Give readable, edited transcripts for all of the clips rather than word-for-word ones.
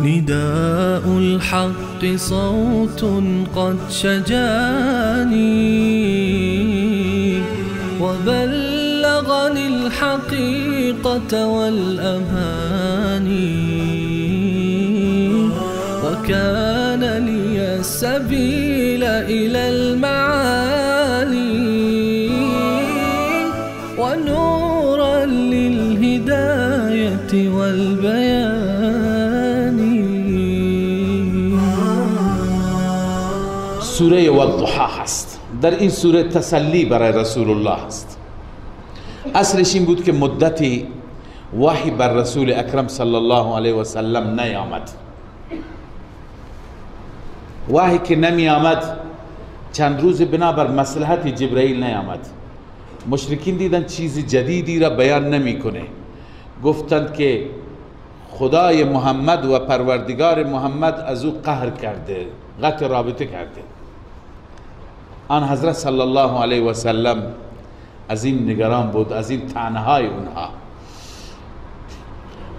نداء الحق صوت قد شجاني وبلغني الحقيقة والأماني، وكان لي السبيل إلى المعالي ونورا للهداية والبيان. سوره والضحا هست. در این سوره تسلی برای رسول الله هست. اصلش این بود که مدتی وحی بر رسول اکرم صلی الله علیه و سلم نیامد. وحی که نمی آمد چند روز بنابر مصلحت جبرئیل نیامد. مشرکین دیدن چیز جدیدی را بیان نمیکنه، گفتند که خدای محمد و پروردگار محمد از او قهر کرده، قطع رابطه کرده. آن حضرت صلی الله علیه و سلم از این نگران بود، از این طعنه‌های اونها.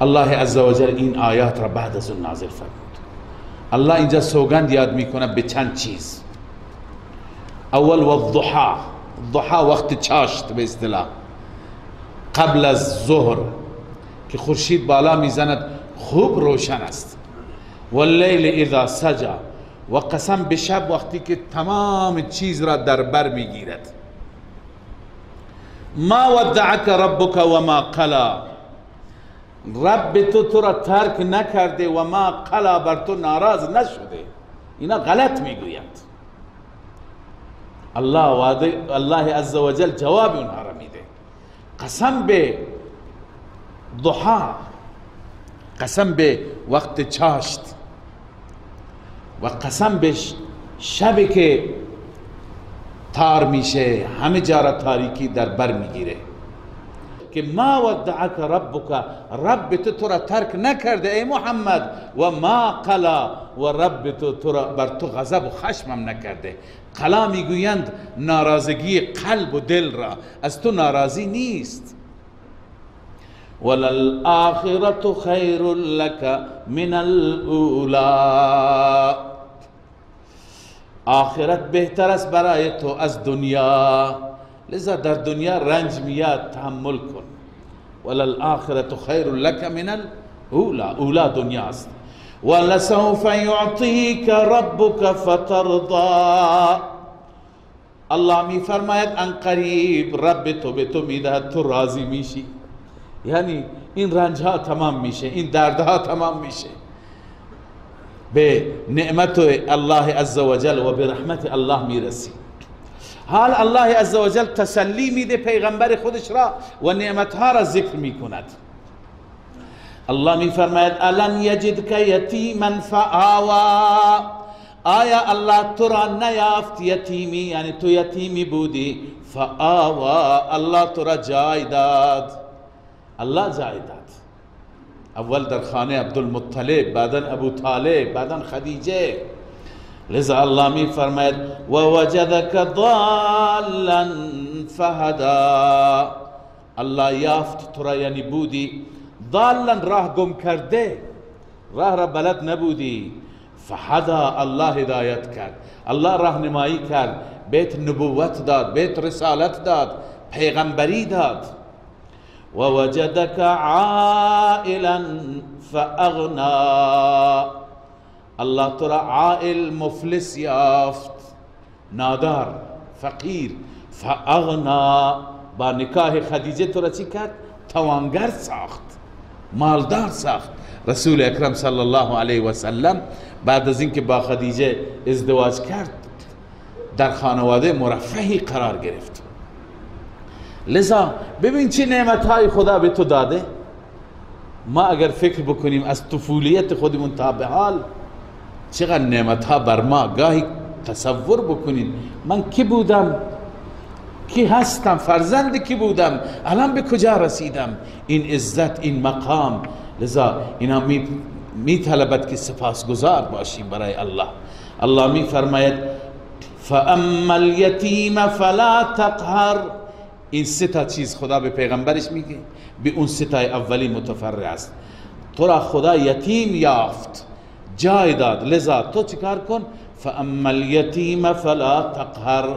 الله عزوجل این آیات را بعد از اون نازل فرمود. الله اینجا سوگند یاد میکنه به چند چیز. اول والضحا، الضحا وقت چاشت به اصطلاح، قبل از ظهر که خورشید بالا میزند خوب روشن است. واللیل اذا سجا، و قسم به شب وقتی که تمام چیز را در بر میگیرد. ما ودعک ربک و ما قلا، رب تو تو را ترک نکرده و ما قلا، بر تو ناراض نشده. اینا غلط میگویند. الله وعده، الله عزوجل جواب اونها را میده. قسم به ضحا، قسم به وقت چاشت، و قسم به شب که تار میشه، همه جا را تاریکی در بر میگیره. که ما ودعک ربک، رب تو تو را ترک نکرده ای محمد، و ما قلا، و رب تو تو را بر تو غضب و خشمم نکرده. قلا میگویند ناراضگی قلب و دل را، از تو ناراضی نیست. وللآخرة خیر لک من الأولی، آخرت بهتر است برای تو از دنیا. لذا در دنیا رنج میاد تحمل کن. وللآخرة خیر لک من الأولی، اولا دنیا است. ولسوف یعطیک ربک فترضی، الله می فرماید ان قریب رب تو به تو میدهد، تو راضی میشی. یعنی این رنج ها تمام میشه، این دردها تمام میشه به نعمت الله عزوجل و به رحمت الله میرسی. حال الله عزوجل تسلی میده پیغمبر خودش را و نعمتها را ذکر میکند. الله میفرماید الم یجدک یتیما فآوا، آیا الله تو را نیافت یتیمی، یعنی تو یتیمی بودی، فآوا، الله تو را جای داد. الله جای داد. اول در خانه عبدالمطلب، بعدا ابو طالب، بعدا خدیجه. لذا الله می فرماید و وجدک ضالا فهدا، الله یافت تو را، یعنی بودی ضالا، راه گم کرده، راه را بلد نبودی، فهدا، الله هدایت کرد، الله راهنمایی کرد، بیت نبوت داد، بیت رسالت داد، پیغمبری داد. و وجدک عائلا فاغنا، الله تو را عائل مفلس یافت، نادار، فقیر، فاغنا، با نکاح خدیجه تو را چی کرد؟ توانگر ساخت، مالدار ساخت. رسول اکرم صلی الله علیه و سلم بعد از اینکه با خدیجه ازدواج کرد در خانواده مرفهی قرار گرفت. لذا ببین چه نعمتهای خدا به تو داده. ما اگر فکر بکنیم از طفولیت خودمون تا به حال چقدر نعمت ها بر ما، گاهی تصور بکنید من کی بودم، کی هستم، فرزند کی بودم، الان به کجا رسیدم، این عزت، این مقام. لذا اینا می طلبد که سپاسگزار باشیم برای الله. الله می فرماید فاما الیتیم فلا تقهر. این سه تا چیز خدا به پیغمبرش میگه، به اون سه تای اولی متفرع است. تو را خدا یتیم یافت، جای داد، لذا تو چیکار کن؟ فاما الیتیم فلا تقهر،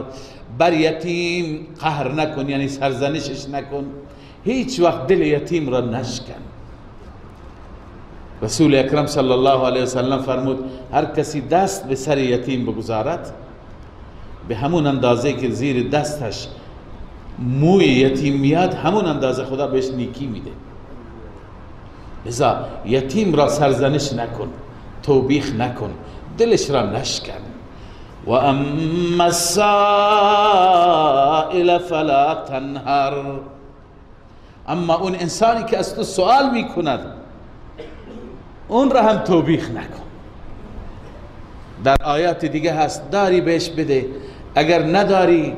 بر یتیم قهر نکن، یعنی سرزنشش نکن، هیچ وقت دل یتیم را نشکن. رسول اکرم صلی الله علیه وسلم فرمود هر کسی دست به سر یتیم بگذارد به همون اندازه که زیر دستش موی یتیم میاد، همون اندازه خدا بهش نیکی میده. لذا یتیم را سرزنش نکن، توبیخ نکن، دلش را نشکن. و اما السائل فلا تنهر، اما اون انسانی که از تو سوال میکند اون را هم توبیخ نکن. در آیات دیگه هست داری بهش بده، اگر نداری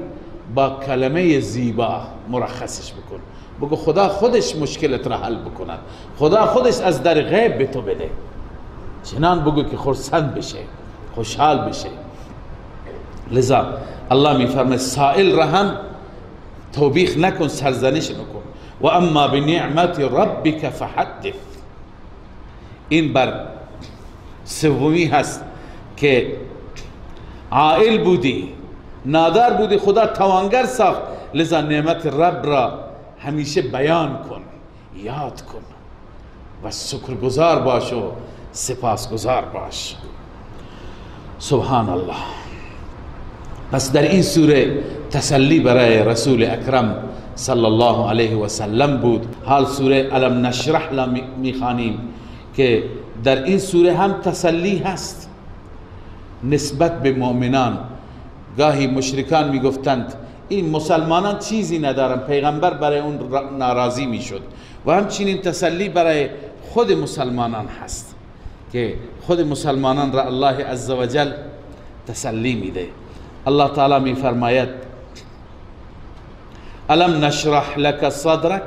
با کلمه زیبا مرخصش بکن، بگو خدا خودش مشکلت را حل بکند، خدا خودش از در غیب به تو بده. چنان بگو که خرسند بشه، خوشحال بشه. لذا الله میفرماید سائل را هم توبیخ نکن، سرزنش نکن. و اما بنعمت ربک فحدث. این بر سومی هست که عائل بودی، نادار بودی، خدا توانگر ساخت، لذا نعمت رب را همیشه بیان کن، یاد کن و شکرگزار باش و سپاسگزار باش. سبحان الله. پس در این سوره تسلی برای رسول اکرم صلی الله علیه و سلم بود. حال سوره الم نشرح را میخوانیم که در این سوره هم تسلی هست نسبت به مؤمنان. گاهی مشرکان میگفتند این مسلمانان چیزی ندارن، پیغمبر برای اون ناراضی میشد. و همچنین تسلی برای خود مسلمانان هست که خود مسلمانان را الله عزوجل تسلی میده. الله تعالی میفرماید الم نشرح لك صدرک،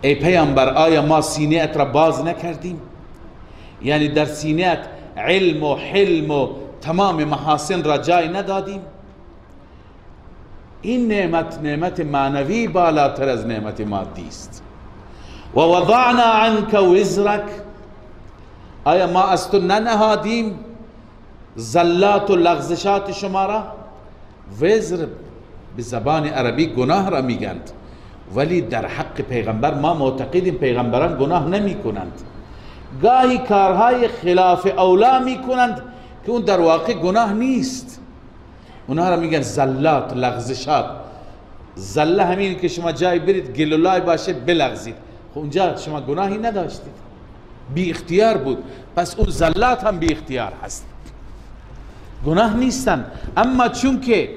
ای پیامبر آیا ما سینه ات را باز نکردیم؟ یعنی در سینه ات علم و حلم و تمام محاسن را جای ندادیم؟ این نعمت نعمت معنوی بالاتر از نعمت مادی است. و وضعنا عنك وزرک، آیا ما از تو ننهادیم زلات و لغزشات شما را؟ وزر به زبان عربی گناه را میگند، ولی در حق پیغمبر ما معتقدیم پیغمبران گناه نمی کنند. گاهی کارهای خلاف اولا می کنند که اون در واقع گناه نیست، اونها را میگن زلات، لغزشات. زله همین که شما جای برید گلولای باشه بلغزید، خب اونجا شما گناهی نداشتید، بی اختیار بود، پس اون زلات هم بی اختیار هست، گناه نیستن. اما چون که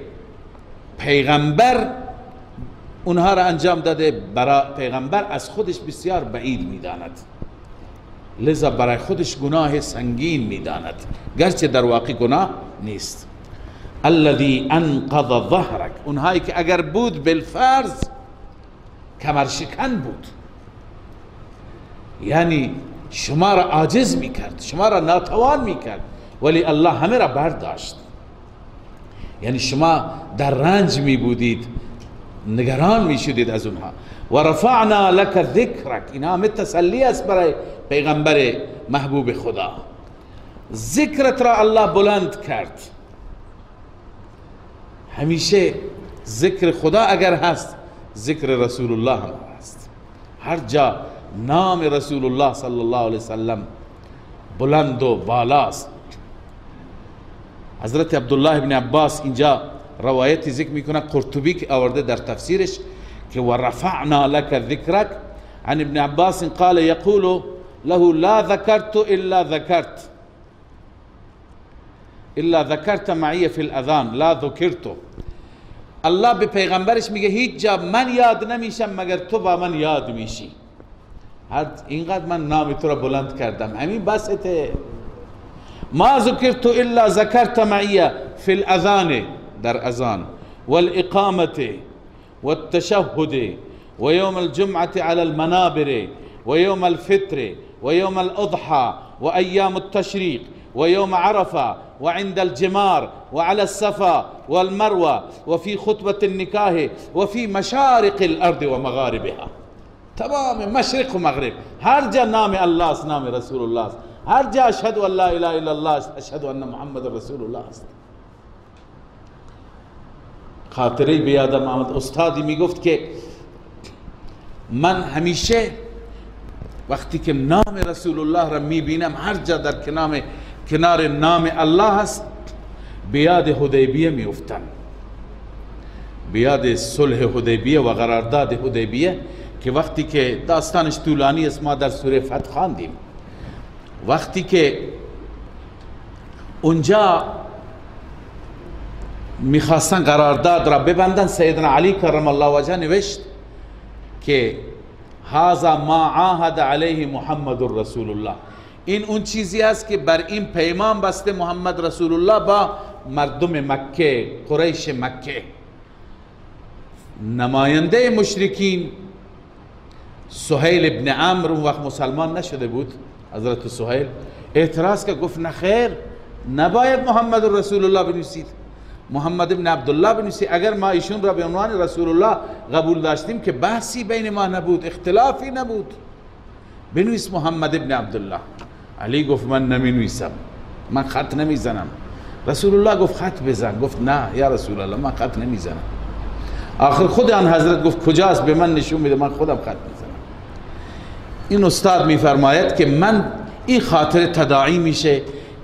پیغمبر اونها را انجام داده، برای پیغمبر از خودش بسیار بعید میداند، لذا برای خودش گناه سنگین میداند، گرچه در واقع گناه نیست. الذي انقض ظهرک، اونهایی که اگر بود بالفرض کمرشکن بود، یعنی شما را عاجز میکرد، شما را ناتوان میکرد، ولی الله همه را برداشت. یعنی شما در رنج می بودید، نگران می شدید از اونها. و رفعنا لك ذکرک، اینا همه تسلی است برای پیغمبر محبوب خدا. ذکرت را الله بلند کرد. همیشه ذکر خدا اگر هست، ذکر رسول الله هم هست. هر جا نام رسول الله صلی الله علیه وسلم بلند و بالاست. حضرت عبدالله ابن عباس اینجا روایتی ذکر میکنه، قرطبی که آورده در تفسیرش که و رفعنا لك ذکرک، عن ابن عباس قال یقول له لا ذکرت الا ذکرت معی فی الاذان لا ذکرت. الله به پیغمبرش میگه هیچ جا من یاد نمیشم مگر تو با من یاد میشی. هر اینقدر من نام تو را بلند کردم، همین بسته. ما ذکرت الا ذکرت معی فی الاذان، در اذان، والاقامة والتشهد ويوم الجمعة على المنابر ويوم الفطر ويوم الأضحى وأيام التشريق ويوم عرفة وعند الجمار وعلى الصفا والمروة وفي خطبة النكاح وفي مشارق الأرض ومغاربها. تمام مشرق و مغرب، هر جا نام الله است، نام رسول الله است. هر جا اشهد ان لا اله الا الله است، اشهد ان محمد رسول الله است. خاطره به یادم آمد، استادی میگفت که من همیشه وقتی که نام رسول الله را میبینم، هر جا در کنار نام الله است، به یاد حدیبیه میافتم، به یاد صلح حدیبیه و قرارداد حدیبیه، که وقتی که داستانش طولانی است، ما در سوره فتح خواندیم. وقتی که اونجا میخواستن قرارداد را ببندن، سیدنا علی کرم الله وجهه نوشت که هذا ما عاهد علیه محمد رسول الله، این اون چیزی است که بر این پیمان بسته محمد رسول الله با مردم مکه، قریش مکه. نماینده مشرکین سهیل ابن عمرو، اون وقت مسلمان نشده بود، حضرت سهیل اعتراض کرد، گفت نه خیر، نباید محمد رسول الله بنویسید، محمد ابن عبدالله بنویسید. اگر ما ایشون را به عنوان رسول الله قبول داشتیم که بحثی بین ما نبود، اختلافی نبود، بنویس محمد ابن عبدالله. علی گفت من نمی نویسم، من خط نمیزنم. رسول الله گفت خط بزن. گفت نه یا رسول الله، من خط نمیزنم. آخر خود آن حضرت گفت کجاست، به من نشون میده، من خودم خط میزنم. این استاد میفرماید که من این خاطر تداعی میشه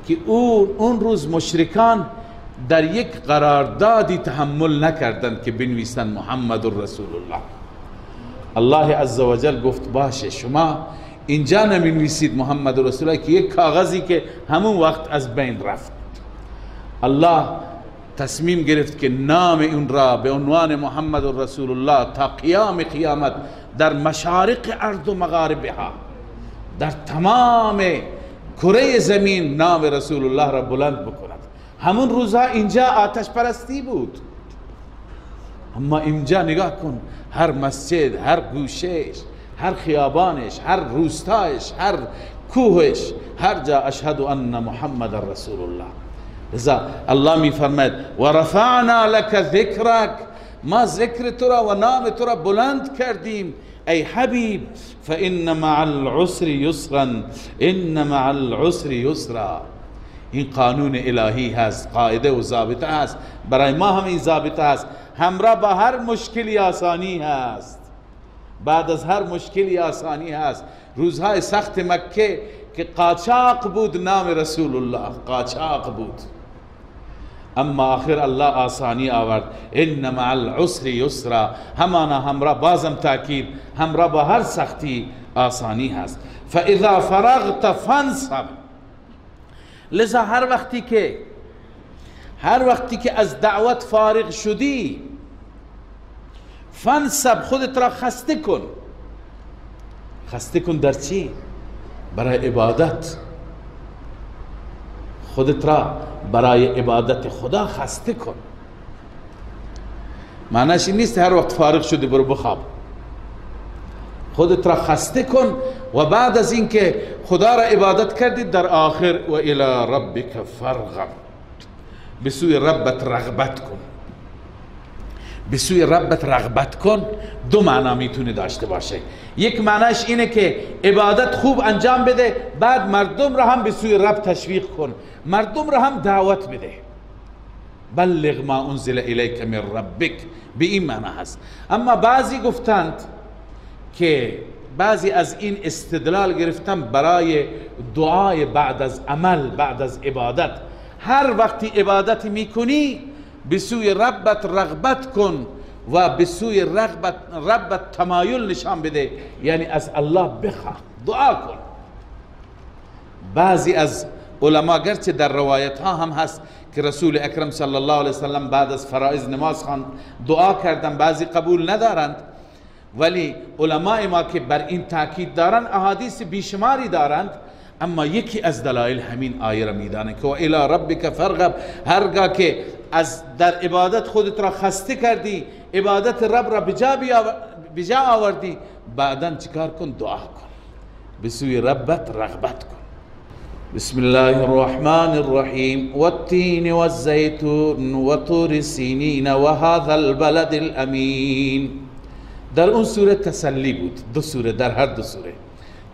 که اون روز مشرکان در یک قراردادی تحمل نکردند که بنویسند محمد رسول الله. الله عزوجل گفت باشه، شما اینجا نمی نویسید محمد رسول الله، که یک کاغذی که همون وقت از بین رفت. الله تصمیم گرفت که نام اون را به عنوان محمد رسول الله تا قیام قیامت در مشارق ارض و مغاربها، در تمام کره زمین نام رسول الله را بلند بکند. همون روزها اینجا آتش پرستی بود، اما اینجا نگاه کن، هر مسجد، هر گوشهش، هر خیابانش، هر روستایش، هر کوهش، هر جا اشهد ان محمد رسول الله. لذا الله می فرماید و رفعنا لك ذکرک، ما ذکر تو را و نام تو را بلند کردیم ای حبیب. فان مع العسر یسرا، ان مع العسر یسرا. این قانون الهی هست، قاعده و ضابطه هست، برای ما هم این ضابطه هست. همراه با هر مشکلی آسانی هست، بعد از هر مشکلی آسانی هست. روزهای سخت مکه که قاچاق بود نام رسول الله، قاچاق بود، اما آخر الله آسانی آورد. ان مع العسر یسرا، همانا همراه، بازم تاکید، همراه با هر سختی آسانی هست. فاذا فرغت فانصب. لذا هر وقتی که از دعوت فارغ شدی، فانصب، خودت را خسته کن. خسته کن در چی؟ برای عبادت. خودت را برای عبادت خدا خسته کن. معنیش این نیست هر وقت فارغ شدی برو بخواب. خودت را خسته کن و بعد از اینکه خدا را عبادت کردی، در آخر و الی ربک فارغب، به سوی ربت رغبت کن. به سوی ربت رغبت کن دو معنا میتونه داشته باشه. یک معناش اینه که عبادت خوب انجام بده، بعد مردم را هم به سوی رب تشویق کن، مردم را هم دعوت بده. بلغ ما انزل الیک من ربک، به این معنا هست. اما بعضی گفتند که بعضی از این استدلال گرفتن برای دعای بعد از عمل، بعد از عبادت. هر وقتی عبادت میکنی به سوی ربت رغبت کن و به سوی ربت تمایل نشان بده، یعنی از الله بخواه، دعا کن. بعضی از علما گرچه در روایت ها هم هست که رسول اکرم صلی الله علیه وسلم بعد از فرائض نماز خواند دعا کردن، بعضی قبول ندارند، ولی علماء ما که بر این تاکید دارند احادیث بیشماری دارند، اما یکی از دلایل همین آیه را میدانند که و الی ربک فارغب، هرگاه که از در عبادت خودت را خسته کردی، عبادت رب را بجا آوردی، بعدا چیکار کن؟ دعا کن، به سوی ربت رغبت کن. بسم الله الرحمن الرحیم والتین والزیتون وطور سینین وهذا البلد الامین. در اون سوره تسلی بود، دو سوره، در هر دو سوره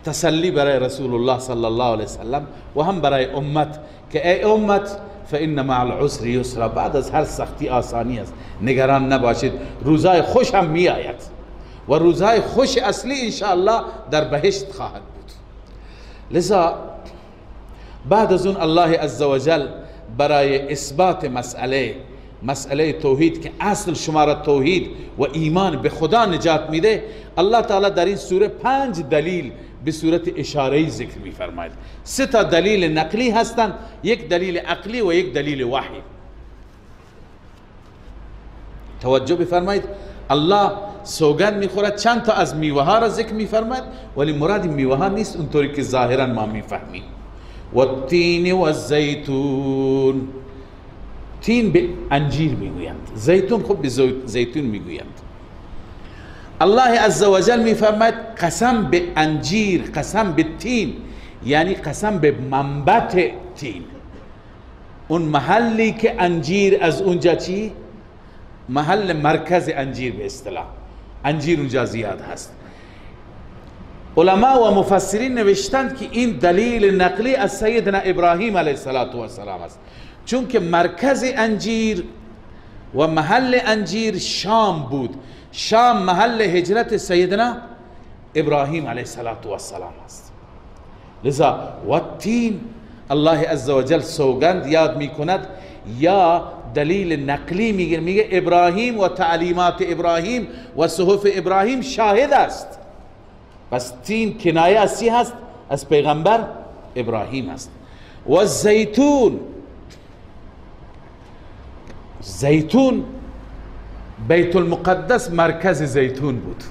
تسلی برای رسول الله صلی الله علیه وسلم و هم برای امت که ای امت فإن مع العسر یسرا، بعد از هر سختی آسانی است، نگران نباشید، روزای خوش هم می آید و روزهای خوش اصلی انشاءالله در بهشت خواهد بود. لذا بعد از اون الله عزوجل برای اثبات مسئله توحید که اصل شما را توحید و ایمان به خدا نجات میده، الله تعالی در این سوره 5 دلیل به صورت اشاره‌ای ذکر میفرماید. 3 تا دلیل نقلی هستند، یک دلیل عقلی و یک دلیل وحی. توجه بفرمایید، الله سوگند میخورد چند تا از میوه ها را ذکر میفرماید، ولی مراد میوه ها نیست اونطوری که ظاهرا ما میفهمیم. والتین والزیتون، تین به انجیر میگویند، زیتون خب به زیتون میگویند. الله عزوجل میفرماید قسم به انجیر، قسم به تین، یعنی قسم به منبت تین، اون محلی که انجیر از اونجا چی؟ محل مرکز انجیر به اصطلاح، انجیر اونجا زیاد هست. علما و مفسرین نوشتند که این دلیل نقلی از سیدنا ابراهیم علیه السلام است، چون که مرکز انجیر و محل انجیر شام بود، شام محل هجرت سیدنا ابراهیم علیه السلام است. لذا والتین الله عزوجل سوگند یاد میکند یا دلیل نقلی میگه، میگه ابراهیم و تعلیمات ابراهیم و صحف ابراهیم شاهد است. پس تین کنایه از چی هست؟ از پیغمبر ابراهیم است. و زیتون، زیتون بیت المقدس مرکز زیتون بود،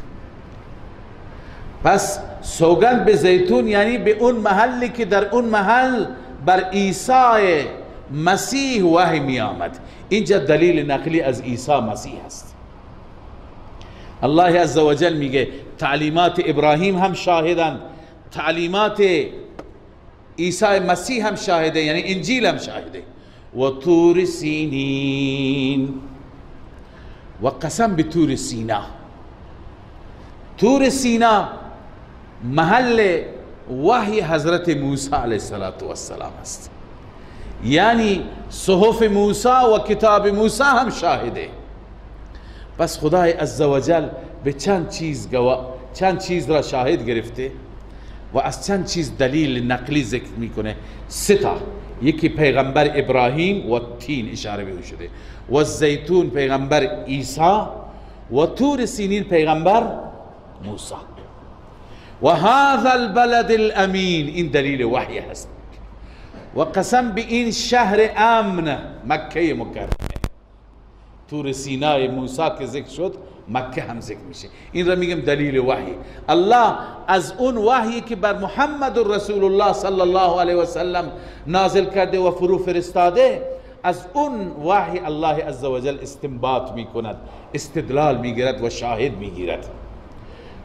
پس سوگند به زیتون یعنی به اون محلی که در اون محل بر عیسی مسیح وحی می آمد. اینجا دلیل نقلی از عیسی مسیح است. الله عزوجل میگه تعلیمات ابراهیم هم شاهدند، تعلیمات عیسی مسیح هم شاهده، یعنی انجیل هم شاهده. و طور سینین، و قسم به طور سینا. طور سینا محل وحی حضرت موسی علیه السلام است، یعنی صحف موسی و کتاب موسی هم شاهده. پس خدای عزوجل به چند چیز را شاهد گرفته و از چند چیز دلیل نقلی ذکر میکنه. 3 تا، یکی پیغمبر ابراهیم و تین اشاره به او شده، و زیتون پیغمبر عیسی، و طور سینین پیغمبر موسی. و هذا البلد الامین، این دلیل وحی هست. و قسم به این شهر امن، مکه مکرمه. طور سینای موسی که ذکر شد، مکه هم ذکر میشه. این را میگم دلیل وحی. الله از اون وحیی که بر محمد رسول الله صلی الله علیه و سلم نازل کرده و فرو فرستاده، از اون وحی الله عزوجل استنباط میکند، استدلال میگیرد و شاهد میگیرد.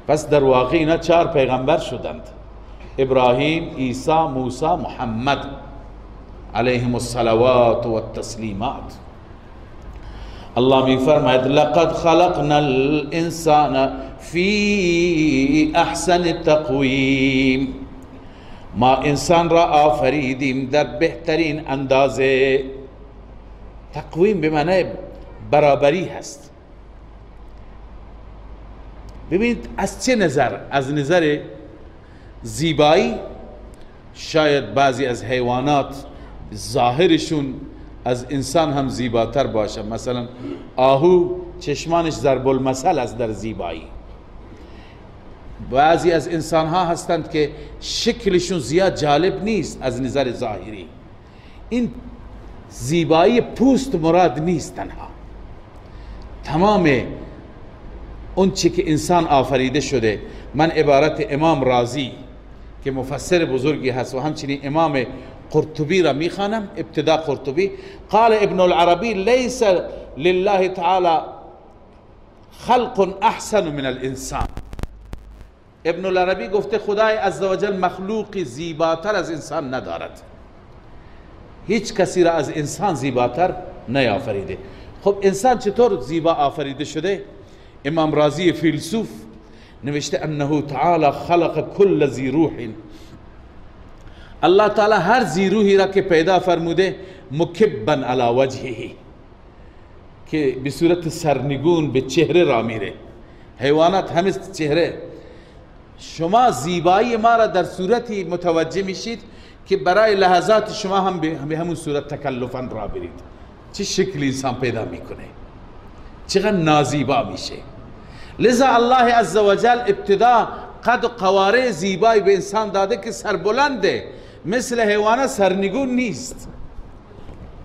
پس در واقع اینا 4 پیغمبر شدند: ابراهیم، عیسی، موسی، محمد علیهم الصلوات و التسلیمات. الله می فرماید لقد خلقنا الانسان فی احسن تقویم، ما انسان را آفریدیم در بهترین اندازه. تقویم به معنی برابری هست. ببینید از چه نظر؟ از نظر زیبایی شاید بعضی از حیوانات ظاهرشون از انسان هم زیباتر باشه. مثلا آهو چشمانش ضرب المثل است در زیبایی. بعضی از انسان ها هستند که شکلشون زیاد جالب نیست از نظر ظاهری، این زیبایی پوست مراد نیست تنها، تمام اون چی که انسان آفریده شده. من عبارت امام رازی که مفسر بزرگی هست و همچنین امام قرطبی را میخوانم. ابتدا قرطبی: قال ابن العربی لیس لله تعالی خلق احسن من الانسان. ابن العربی گفته خدای عزوجل مخلوق زیباتر از انسان ندارد، هیچ کسی را از انسان زیباتر نیافریده. خب انسان چطور زیبا آفریده شده؟ امام رازی فیلسوف نوشته انه تعالی خلق کل ذی روح، الله تعالی هر ذی روحی را که پیدا فرموده مکبا علی وجهه، که به صورت سرنگون به چهره را میره. حیوانات همه چهره. شما زیبایی ما را در صورتی متوجه میشید که برای لحظات شما هم به همون صورت تکلفا را برید. چه شکلی انسان پیدا میکنه، چقدر نازیبا میشه. لذا الله عزوجل ابتدا قد قواره زیبایی به انسان داده که سربلنده، مثل حیوانات سرنگون نیست.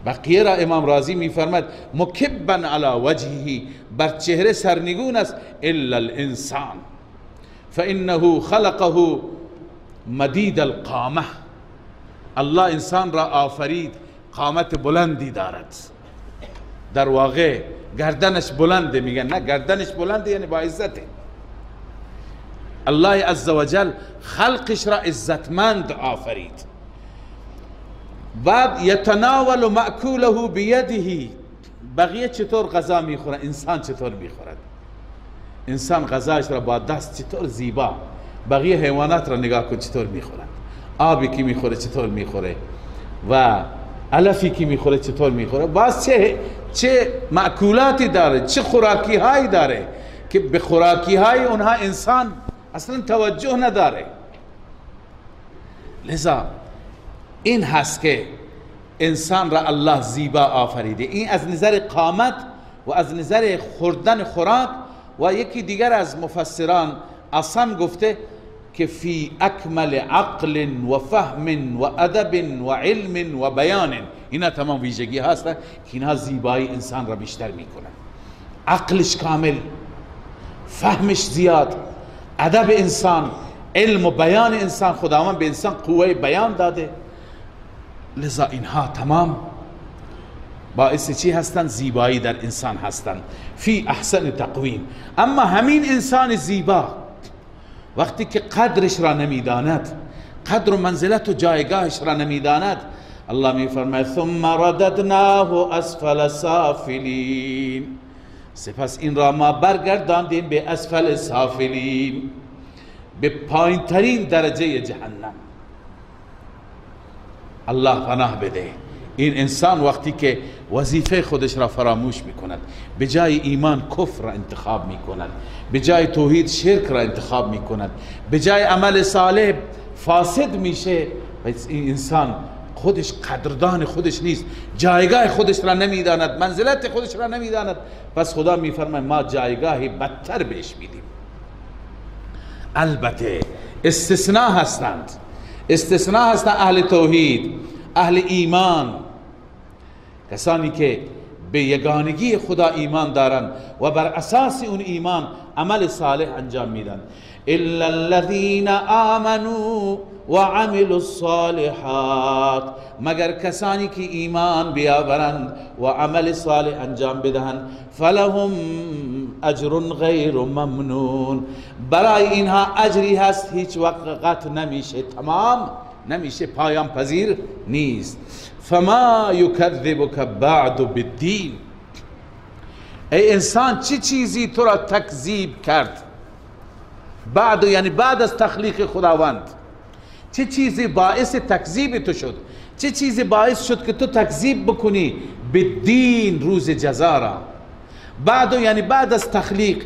بقیه را امام رازی میفرماد مکبا علی وجهه، بر چهره سرنگون است، الا الانسان فانه خلقه مدید القامه. الله انسان را آفرید قامت بلندی دارد، در واقع گردنش بلنده. میگن نه گردنش بلنده یعنی با عزته. الله عزوجل خلقش را عزتمند آفرید. بعد یتناول مأکوله بیده، بقیه چطور غذا میخورن، انسان چطور میخورد؟ انسان غذایش را با دست چطور زیبا. بقیه حیوانات را نگاه کن چطور میخورند، آبی که میخوره چطور میخوره و علفی که میخوره چطور میخوره. باز چه مأکولاتی داره، چه خوراکی هایی داره که به خوراکی های اونها انسان اصلا توجه نداره. لذا این هست که انسان را الله زیبا آفریده. این از نظر قامت و از نظر خوردن خوراک. و یکی دیگر از مفسران اصلا گفته که فی اکمل عقل و فهم و ادب و علم و بیان. اینا تمام ویژگی هست که اینها زیبایی انسان را بیشتر میکنن. عقلش کامل، فهمش زیاد، ادب انسان، علم و بیان انسان، خداوند به انسان قوه بیان داده. لذا اینها تمام باعث چی هستند؟ زیبایی در انسان هستند. فی احسن تقویم. اما همین انسان زیبا وقتی که قدرش را نمیداند، قدر و منزلت و جایگاهش را نمیداند، الله میفرماید ثم رددناه اسفل سافلین، سپس این را ما برگرداندیم به اسفل سافلین، به پایین ترین درجه جهنم. الله پناه بده. این انسان وقتی که وظیفه خودش را فراموش میکند، به جای ایمان کفر را انتخاب میکند، به جای توحید شرک را انتخاب میکند، به جای عمل صالح فاسد میشه، این انسان خودش قدردان خودش نیست، جایگاه خودش را نمیداند، منزلت خودش را نمیداند. پس خدا میفرماید ما جایگاه بدتر بهش میدیم. البته استثناء هستند، استثناء هستند اهل توحید، اهل ایمان، کسانی که به یگانگی خدا ایمان دارند و بر اساس اون ایمان عمل صالح انجام میدن. الا الذين آمنوا وعملوا الصالحات، مگر کسانی که ایمان بیاورند و عمل صالح انجام بدهند، فلهم اجر غیر ممنون، برای اینها اجری هست هیچ وقت قطع نمیشه، تمام نمیشه، پایان پذیر نیست. فما یکذبک بعد بالدین، ای انسان چه چیزی تو را تکذیب کرد؟ بعد یعنی بعد از تخلیق خداوند چه چیزی باعث تکذیب تو شد؟ چه چیزی باعث شد که تو تکذیب بکنی بالدین، روز جزا را؟ بعد یعنی بعد از تخلیق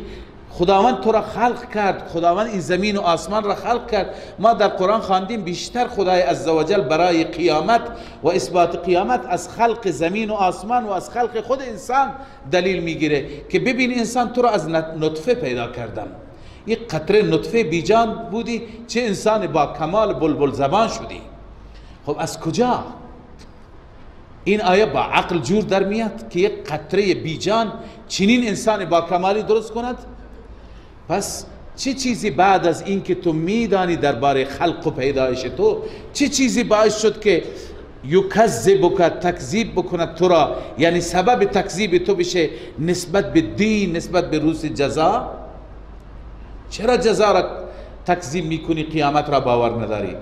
خداوند تو را خلق کرد، خداوند این زمین و آسمان را خلق کرد. ما در قرآن خواندیم بیشتر خدای عزوجل برای قیامت و اثبات قیامت از خلق زمین و آسمان و از خلق خود انسان دلیل میگیره که ببین انسان تو را از نطفه پیدا کردم، یک قطره نطفه بیجان بودی، چه انسان با کمال بلبل زبان شدی. خب از کجا؟ این آیه با عقل جور در میاد که یک قطره بیجان چنین انسان با کمالی درست کند؟ پس چه چیزی بعد از این که تو میدانی درباره خلق و پیدایش تو، چه چیزی باعث شد که یکذبک، تکذیب بکند تو را، یعنی سبب تکذیب تو بشه نسبت به دین، نسبت به روز جزا؟ چرا جزا را تکذیب میکنی، قیامت را باور نداری؟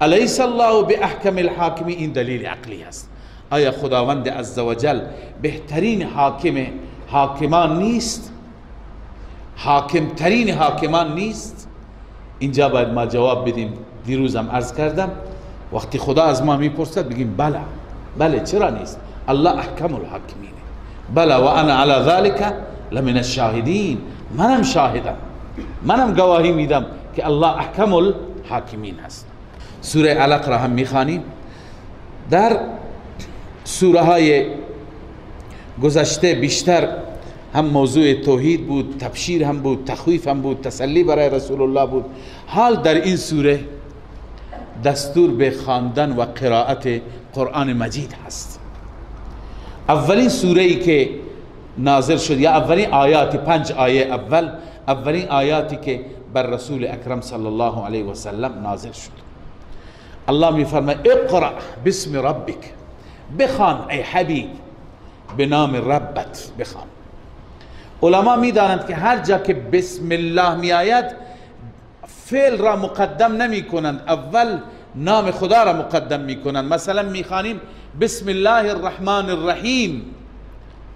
الیس الله باحکم الحاکمین. این دلیل عقلی است. آیا خداوند عزوجل بهترین حاکم حاکمان نیست؟ حاکمترین حاکمان نیست؟ اینجا باید ما جواب بدیم. دیروزم عرض کردم وقتی خدا از ما میپرسد بگیم بله، بله، چرا نیست؟ الله احکم الحاکمین. بله و انا علی ذلك لمن الشاهدین. منم شاهدم، منم گواهی میدم که الله احکم الحاکمین هست. سوره علق را هم میخوانیم. در سوره های گذشته بیشتر هم موضوع توحید بود، تبشیر هم بود، تخویف هم بود، تسلی برای رسول الله بود. حال در این سوره دستور به خواندن و قرائت قرآن مجید هست. اولین سوره ای که نازل شد، یا اولین آیات، 5 آیه اول، اولین آیاتی که بر رسول اکرم صلی الله علیه و سلم نازل شد. الله می فرماید اقرأ باسم ربک، بخوان ای حبیب به نام ربت بخوان. علما می دانند که هر جا که بسم الله می آید فعل را مقدم نمی کنند، اول نام خدا را مقدم می کنند. مثلا می خوانیم بسم الله الرحمن الرحیم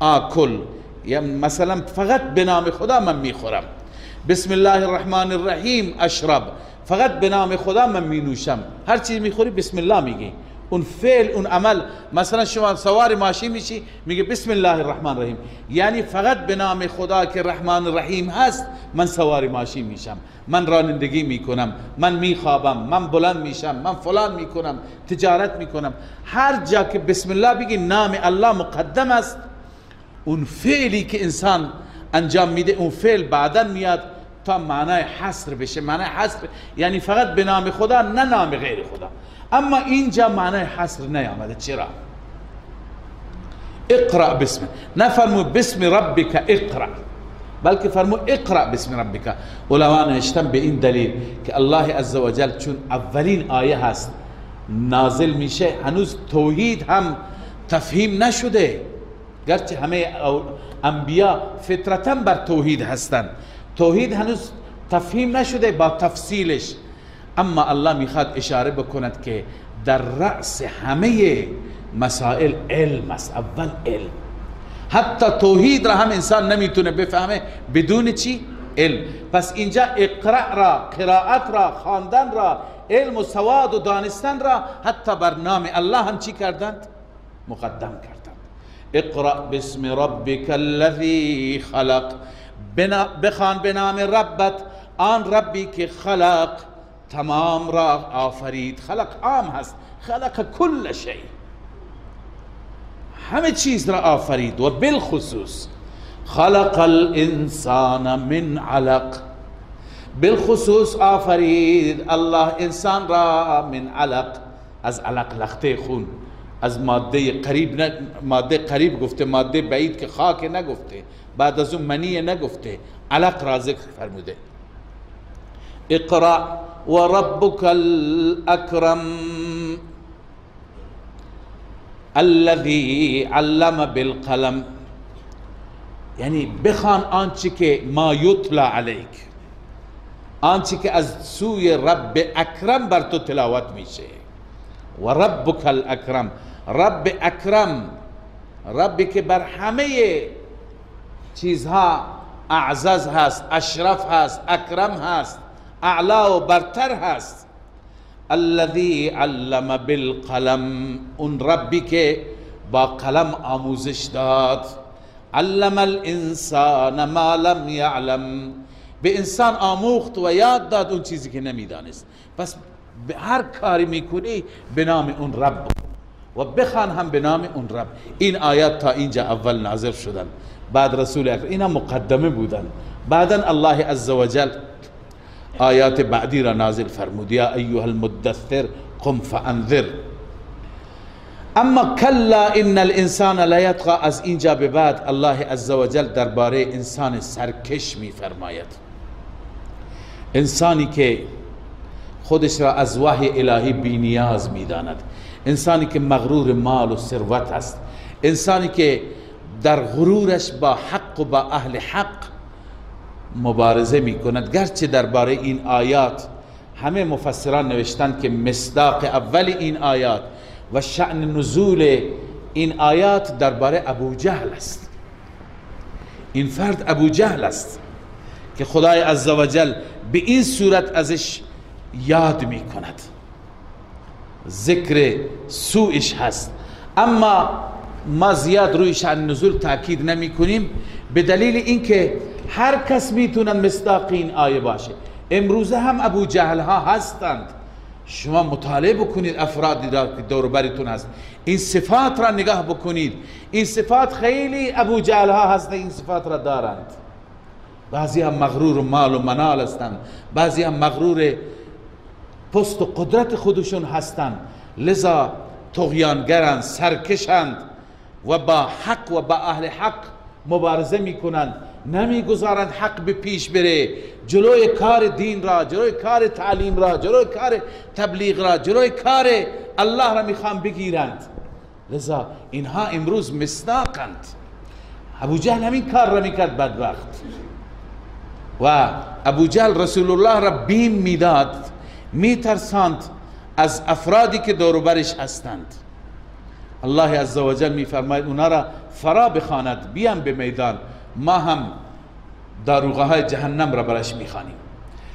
آکل، یا مثلا فقط به نام خدا من می خورم. بسم الله الرحمن الرحیم اشرب، فقط به نام خدا من می نوشم. هر چیز می خوری بسم الله میگی، اون فعل اون عمل. مثلا شما سوار ماشین میشی میگه بسم الله الرحمن الرحیم، یعنی فقط به نام خدا که رحمان الرحیم هست من سوار ماشین میشم، من رانندگی میکنم، من میخوابم، من بلند میشم، من فلان میکنم، تجارت میکنم. هر جا که بسم الله بگی نام الله مقدم است. اون فعلی که انسان انجام میده اون فعل بعدا میاد تا معنای حصر بشه. معنای حصر یعنی فقط به نام خدا، نه نام غیر خدا. اما اینجا معنای حصر نیامده. چرا؟ اقرأ باسم، نفرمو باسم ربک اقرأ، بلکه فرمو اقرأ باسم ربک. علما نوشتن به این دلیل که الله عزوجل چون اولین آیه هست نازل میشه، هنوز توحید هم تفهیم نشده، گرچه همه انبیا فطرتا بر توحید هستند، توحید هنوز تفهیم نشده با تفصیلش. اما الله میخواد اشاره بکند که در رأس همه مسائل علم است. اول علم. حتی توحید را هم انسان نمیتونه بفهمه بدون چی؟ علم. پس اینجا اقرأ را، قرائت را، خواندن را، علم و سواد و دانستن را حتی بر نام الله هم چی کردند؟ مقدم کردند. اقرأ باسم ربک الذی خلق، بخوان به نام ربت، آن ربی که خلق، تمام را آفرید. خلق عام هست، خلق کل شیء، همه چیز را آفرید. و بالخصوص خلق الانسان من علق، بالخصوص آفرید الله انسان را من علق، از علق لخته خون، از ماده قریب، نه ماده قریب گفته، ماده بعید که خاک نگفته، بعد از اون منی نگفته، علق را ذکر فرموده. اقرأ و ربک الاکرم الذی علم بالقلم، یعنی بخوان آنچه که ما یتلا علیک، آنچه که از سوی رب اکرم بر تو تلاوت میشه. و ربک الاکرم، رب اکرم، ربی که بر همه چیزها اعزز هست، اشرف هست، اکرم هست، اعلا و برتر هست. الذی علم بالقلم، اون ربی که با قلم آموزش داد. علم الانسان ما لم یعلم، به انسان آموخت و یاد داد اون چیزی که نمیدانست. پس هر کاری میکنی به نام اون رب و بخوان هم به نام اون رب. این آیات تا اینجا اول نازل شدن، بعد رسول اکرم، اینا مقدمه بودن. بعدا الله عزوجل آیات بعدی را نازل فرمود. یا ایها المدثر قم فانذر. اما کلا ان الانسان لیطغی، از اینجا به بعد الله عزوجل درباره انسان سرکش میفرماید، انسانی که خودش را از وحی الهی بی نیاز میداند، انسانی که مغرور مال و ثروت است، انسانی که در غرورش با حق و با اهل حق مبارزه میکند. گرچه درباره این آیات همه مفسران نوشتند که مصداق اول این آیات و شأن نزول این آیات درباره ابو جهل است. این فرد ابو جهل است که خدای عزوجل به این صورت ازش یاد میکند، ذکر سوءش هست. اما ما زیاد روی شأن نزول تاکید نمی کنیم، به دلیل اینکه هر کس میتونه مصداق این آیه باشه. امروزه هم ابو جهل ها هستند، شما مطالعه بکنید افرادی را که دور برتون هست، این صفات را نگاه بکنید، این صفات خیلی ابو جهل ها هستند، این صفات را دارند. بعضی هم مغرور مال و منال هستند، بعضی هم مغرور پست و قدرت خودشون هستند، لذا طغیانگرند، سرکشند و با حق و با اهل حق مبارزه میکنند، نمیگذارند حق به پیش بره، جلوی کار دین را، جلوی کار تعلیم را، جلوی کار تبلیغ را، جلوی کار الله را میخوان بگیرند. لذا اینها امروز مصداقند. ابو جهل همین کار را میکرد بدبخت، و ابو جهل رسول الله را بیم میداد، میترساند از افرادی که دور و برش هستند. الله عزوجل میفرماید اونا را فرا بخواند، بیان به میدان، ما هم داروغه های جهنم را برش میخوانیم.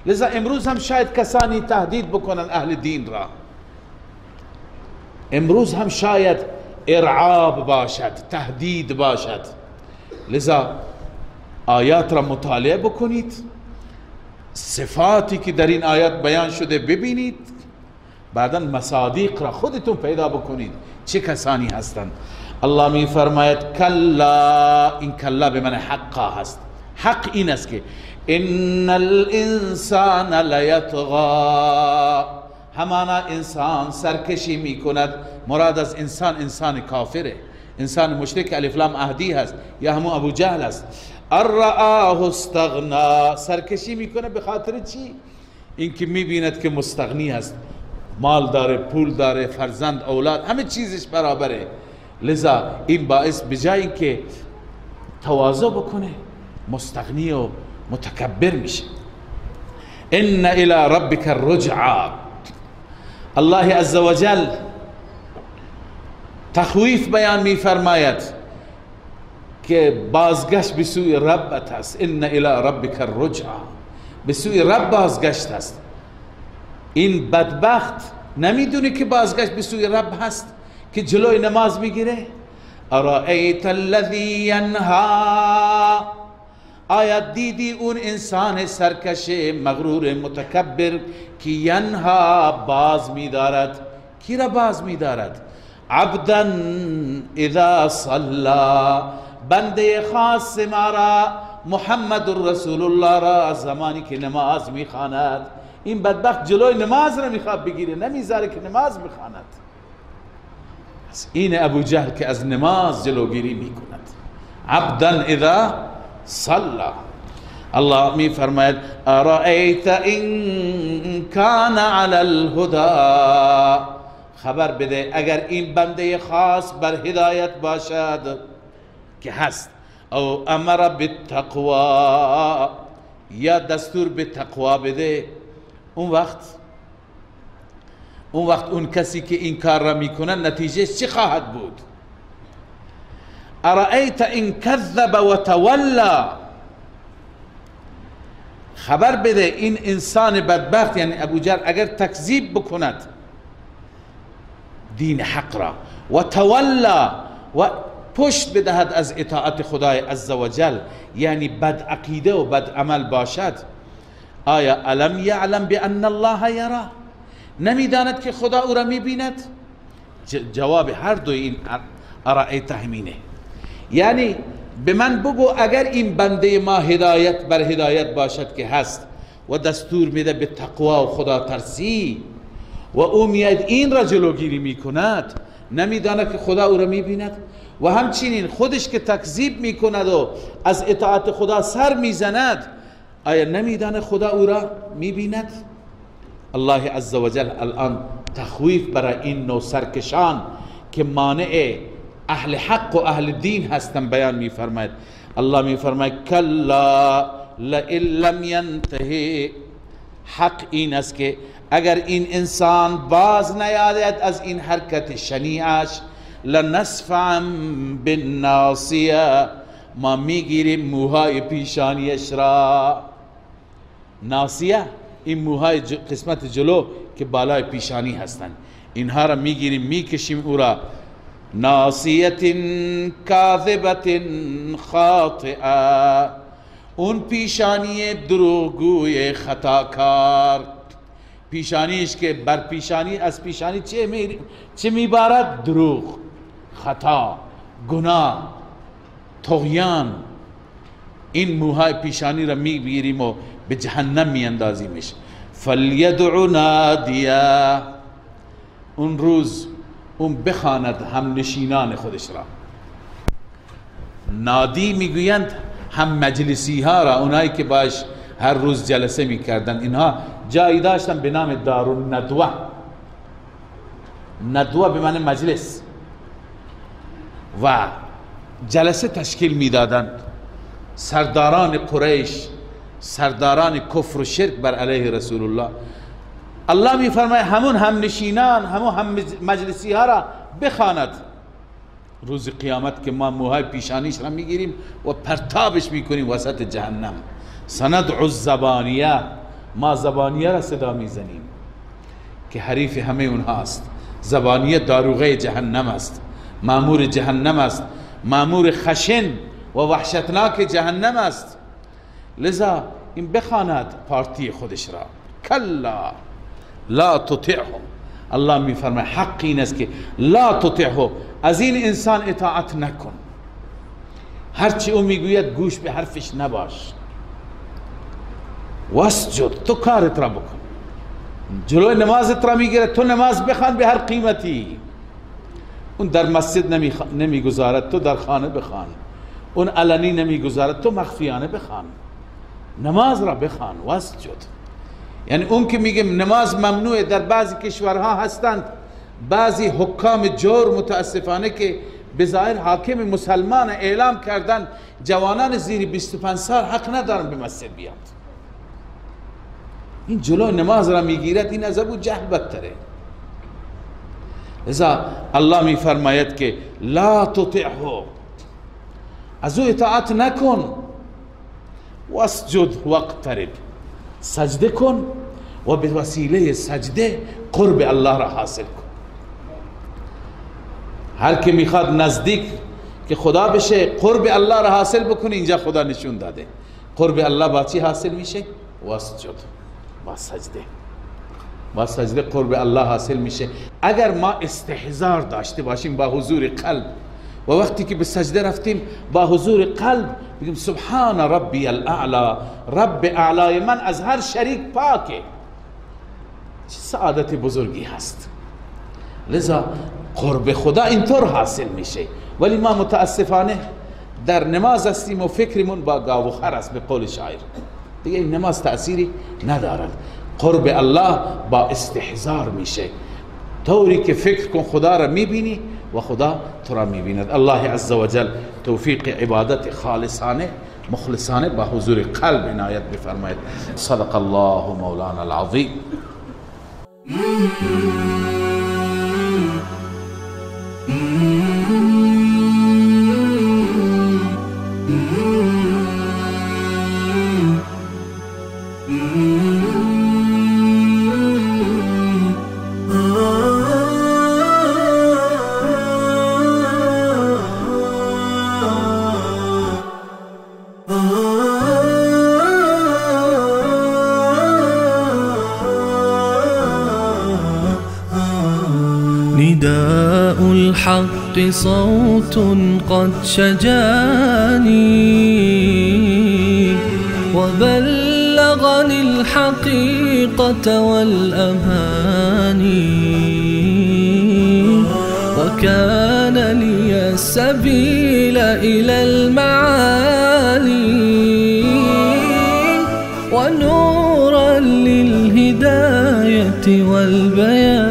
لذا امروز هم شاید کسانی تهدید بکنن اهل دین را، امروز هم شاید ارعاب باشد، تهدید باشد. لذا آیات را مطالعه بکنید، صفاتی که در این آیات بیان شده ببینید، بعدا مصادیق را خودتون پیدا بکنید چه کسانی هستند. الله می فرماید کلا، این کلا به من حقا هست. حق این است که ان الانسان لیطغی، همانا انسان سرکشی می کند. مراد از انسان، انسان کافره، انسان مشرک، الف لام عهدی هست یا همون ابو جهل است. ارآه استغنا، سرکشی میکنه به خاطر چی؟ اینکه میبیند که مستغنی هست، مال داره، پول داره، فرزند، اولاد، همه چیزش برابره. لذا این باعث بجای اینکه تواضع بکنه، مستغنی و متکبر میشه. ان الى ربک الرجعى، الله عزوجل تخویف بیان میفرماید که بازگشت به سوی ربت است. ان الى ربک الرجعى، به سوی رب بازگشت است. این بدبخت نمیدونه که بازگشت به سوی رب هست که جلوی نماز میگیره. ارائیت الذی ینها، آیا دیدی اون انسان سرکش مغرور متکبر که ینها باز میدارد؟ کی را باز میدارد؟ عبدا اذا صلا، بنده خاص ما را، محمد رسول الله را، زمانی که نماز میخواند. این بدبخت جلوی نماز را میخواد بگیره، نمیذاره که نماز بخواند. این ابو جهل که از نماز جلوگیری میکند. عبدا اذا صلا، الله می فرماید ارائیت ان کان علی الهدی، خبر بده اگر این بنده خاص بر هدایت باشد که هست، او امر بالتقوا، یا دستور به تقوا بده، اون وقت اون کسی که این کار را میکنه نتیجه چی خواهد بود؟ ارائیت ان کذب و تولا، خبر بده این انسان بدبخت یعنی ابو جهل اگر تکذیب بکند دین حق را، و تولا، و پشت بدهد از اطاعت خدای عزوجل، یعنی بد عقیده و بد عمل باشد، آیا الم یعلم بان الله یرا، نمیداند که خدا او را میبیند؟ جواب هر دو این ارائیت همینه. یعنی به من بگو اگر این بنده ما هدایت بر هدایت باشد که هست و دستور میده به تقوا و خدا ترسی و او میاد این را جلوگیری میکند، نمیداند که خدا او را میبیند؟ و همچنین خودش که تکذیب میکند و از اطاعت خدا سر میزند، آیا نمیداند خدا او را میبیند؟ الله عزوجل الان تخویف برای این نوع سرکشان که مانع اهل حق و اهل دین هستن بیان میفرماید. الله میفرماید کلا لئن لم ینتهی. حق این است که اگر این انسان باز نیاید از این حرکت شنیعش، لنسفعا بالناصیه، ما میگیریم موهای پیشانیش را. ناصیه این موهای قسمت جلو که بالای پیشانی هستند، اینها را میگیریم میکشیم او را. ناصیه کاذبة خاطئه، اون پیشانی دروغگوی خطاکار، پیشانیش که بر پیشانی از پیشانی چه میبارد؟ دروغ، خطا، گناه، طغیان. این موهای پیشانی را میگیریم و به جهنم میاندازیمش. فلیدع نادیه، اون روز اون بخواند هم نشینان خودش را. نادی میگویند هم مجلسی ها را، اونایی که باش هر روز جلسه میکردن. اینها جایی داشتن به نام دارالندوه. ندوه به معنی مجلس، و جلسه تشکیل میدادند. سرداران قریش، سرداران کفر و شرک بر علیه رسول الله. الله میفرماید همون هم نشینان، همون هم مجلسی ها را بخواند روز قیامت که ما موهای پیشانیش را میگیریم و پرتابش میکنیم وسط جهنم. سندع الزبانیه، ما زبانیه را صدا میزنیم که حریف همه اونهاست. زبانیه داروغه جهنم است، مامور جهنم است، مامور خشن و وحشتناک جهنم است. لذا این بخواند پارتی خودش را. کلا لا تطعه، الله میفرماید حق این است که لا تطعه، از این انسان اطاعت نکن. هرچی او میگوید گوش به حرفش نباش. واسجد، تو کارت را بکن. جلوی نمازت را میگیره، تو نماز بخوان به هر قیمتی. اون در مسجد نمیگذارد، تو در خانه بخوان. اون علنی نمیگذارد، تو مخفیانه بخوان. نماز را بخوان. واسجد، یعنی اون که میگه نماز ممنوعه، در بعضی کشورها هستند بعضی حکام جور متاسفانه که به ظاهر حاکم مسلمان اعلام کردن جوانان زیر 25 سال حق ندارن به مسجد بیاد. این جلو نماز را میگیرد، این از ابو جهل بدتره. لذا الله میفرماید که لا تطعه، از او اطاعت نکن. واسجد واقترب، سجده کن و به وسیله سجده قرب الله را حاصل کن. هر که میخواد نزدیک که خدا بشه، قرب الله را حاصل بکنه، اینجا خدا نشون داده قرب الله با چی حاصل میشه؟ واسجد، با سجده. با سجده قرب الله حاصل میشه. اگر ما استحضار داشته باشیم با حضور قلب، و وقتی که به سجده رفتیم با حضور قلب بگیم سبحان ربی الاعلا، رب اعلای من از هر شریک پاکه، چه سعادت بزرگی هست. لذا قرب خدا اینطور حاصل میشه. ولی ما متاسفانه در نماز هستیم و فکرمون با گاو و خر است، به قول شاعر. دیگه این نماز تأثیری ندارد. قرب الله با استحضار میشه، طوری که فکر کن خدا را میبینی و خدا تو را میبیند. الله عزوجل توفیق عبادت خالصانه مخلصانه با حضور قلب عنایت بفرماید. صدق الله مولانا العظیم. نداء الحق صوت قد شجاني وبلغني الحقيقة والأماني. كان لي السبيل إلى المعالي، ونورا للهداية والبيان.